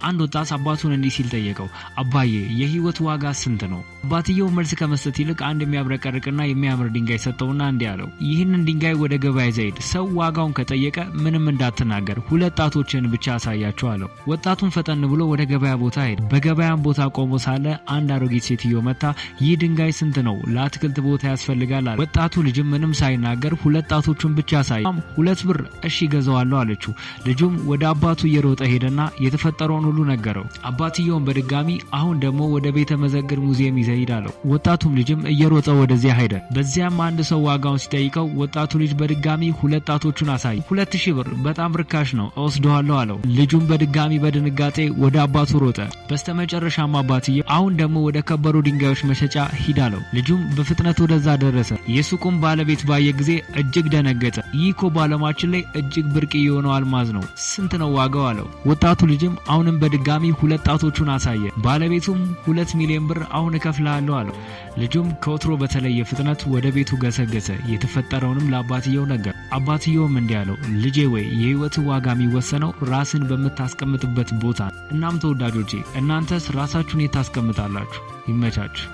አንድ ወጣት አባቱን እንዲህ ሲል ጠየቀው፣ አባዬ የህይወት ዋጋ ስንት ነው? አባትየው መልስ ከመስጠት ይልቅ አንድ የሚያብረቀርቅና የሚያምር ድንጋይ ሰጠውና እንዲህ አለው፣ ይህንን ድንጋይ ወደ ገበያ ይዘህ ሂድ። ሰው ዋጋውን ከጠየቀ ምንም እንዳትናገር፣ ሁለት ጣቶችን ብቻ አሳያቸው አለው። ወጣቱን ፈጠን ብሎ ወደ ገበያ ቦታ ሄደ። በገበያም ቦታ ቆሞ ሳለ አንድ አሮጊት ሴትዮ መታ፣ ይህ ድንጋይ ስንት ነው? ለአትክልት ቦታ ያስፈልጋል አለ። ወጣቱ ልጅም ምንም ሳይናገር ሁለት ጣቶቹን ብቻ አሳየ። 2 ብር እሺ ገዛዋለሁ አለችው። ልጁም ወደ አባቱ እየሮጠ ሄደና የተፈጠረውን ሁሉ ነገረው። አባትየውን በድጋሚ አሁን ደግሞ ወደ ቤተ መዘክር ሙዚየም ይዘህ ሂድ አለው። ወጣቱም ልጅም እየሮጠ ወደዚያ ሄደ። በዚያም አንድ ሰው ዋጋውን ሲጠይቀው ወጣቱ ልጅ በድጋሚ ሁለት ጣቶቹን አሳየ። 2000 ብር በጣም ርካሽ ነው እወስደዋለሁ አለው። ልጁም በድጋሚ በድንጋጤ ወደ አባቱ ሮጠ። በስተመጨረሻም አባትየው አሁን ደግሞ ወደ ከበሩ ድንጋዮች መሸጫ ሂድ አለው። ልጁም በፍጥነት ወደዛ ደረሰ። የሱቁም ባለቤት ባየ ጊዜ እጅግ ደነገጠ። ይህ እኮ በዓለማችን ላይ እጅግ ብርቅ የሆነው አልማዝ ነው፣ ስንት ነው ዋጋው አለው። ወጣቱ ልጅም አሁንም በድጋሚ ሁለት ጣቶቹን አሳየ። ባለቤቱም 2 ሚሊዮን ብር አሁን እከፍልሃለሁ አለው። ልጁም ከወትሮ በተለየ ፍጥነት ወደ ቤቱ ገሰገሰ። የተፈጠረውንም ለአባትየው ነገር። አባትየውም እንዲህ አለው፣ ልጄ ወይ የህይወት ዋጋ የሚወሰነው ራስን በምታስቀምጥበት ቦታ። እናም ተወዳጆቼ እናንተስ ራሳችሁን የት ታስቀምጣላችሁ? ይመቻችሁ።